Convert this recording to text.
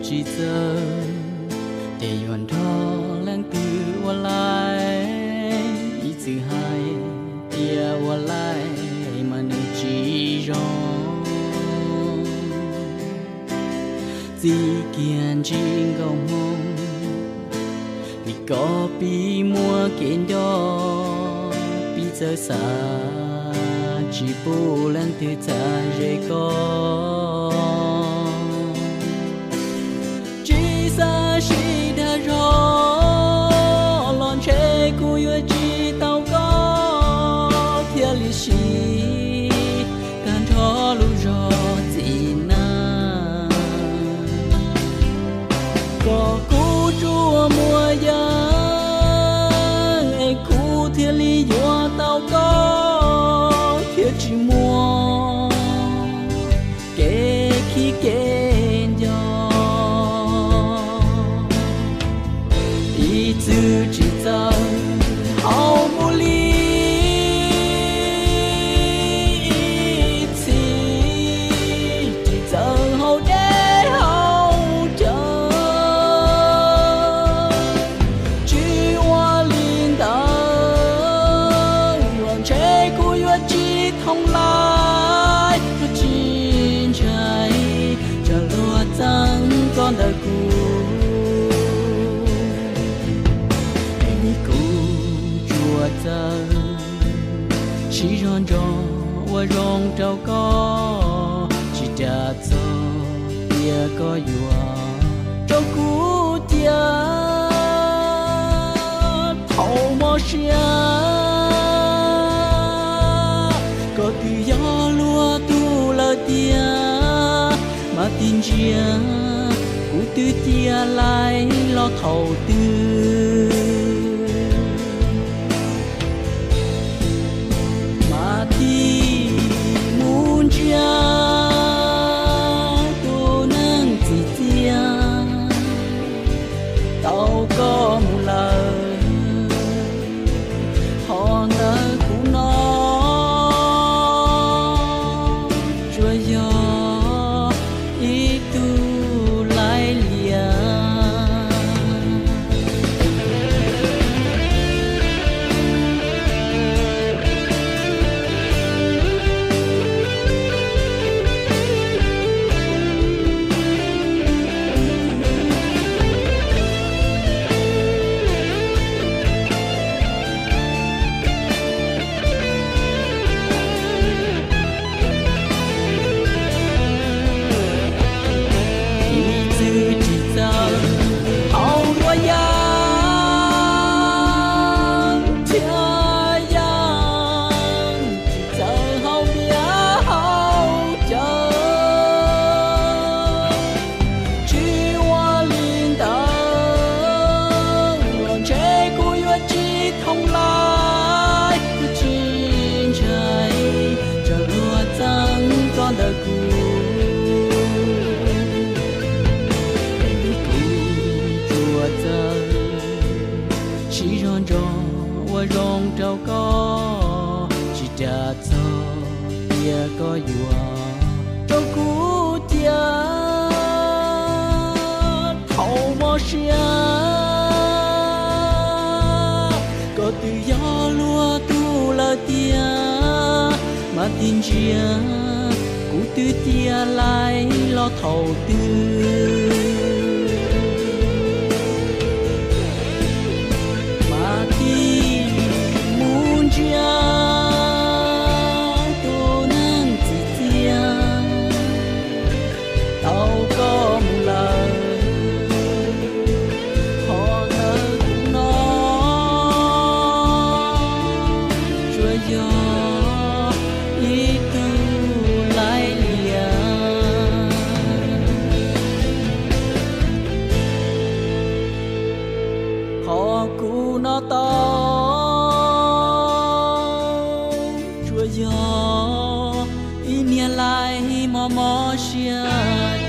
tsis txawj, ces yuav nrog leej twg ua laij? Ib txwm hais tias ua laij mas nws tsis zoo. Txij kiag ntsis nkauj Hmoob, vim koj pib muaj kev nco, pib txawj xav, tsis pub leej twg txav ze koj. Tsis xav sib dag zog los ntshe kuv yuav tsis tau koj thiaj li siv tag nrho lub zog txiv neej. Kom kuv tsuas muaj yeeb es kuv thiaj li yuav tau koj thiab tsis muaj kev khib kev nco. Ib txwm tsis txawj hauv mus li ib txhis, tsis txawj hauv deb hauv cawv. Tsis ua li ntawd los ntshe kuv yuav tsis thooj laij, yuav tsis ntshai tsam luag txeeb koj ntawm kuv. Es kuv tsuas txawj siv zog ntso ua zoo rau koj, tsis ras txog tias koj yuav rau kuv cia. Thaum mob siab koj twb yog luag tug lawm tiag, mas tig ntsia kuv twb cia laij los thaum twg. Mas tig mus ntsia tus neeg txim txiaj tau koj mus lawm, ho ntawm kuv no tsuas yog ib tug laij liam. Ib txwm tsis txawj hauv luag yeeb thiab yeeb, tsis txawj hauv ntiaj hauv cawv. Tsis ua li ntawd los ntshe kuv yuav tsis thooj laij, kuv tsis ntshai tsam luag txeeb koj ntawm kuv. Es kuv tsuas txawj siv zog ntso ua zoo rau koj, tsis ras txog tias koj yuav rau kuv cia. Thaum mob siab koj twb yog luag tug lawm tiag, mas tig ntsia kuv twb cia laij los thaum twg. Mas tig mus ntsia tus neeg txim txiaj tau koj mus lawm, ho ntawm kuv no tsuas yog ib tug laij liam. Qhov kuv no tau tsuas yog ib niag laij mob mob siab.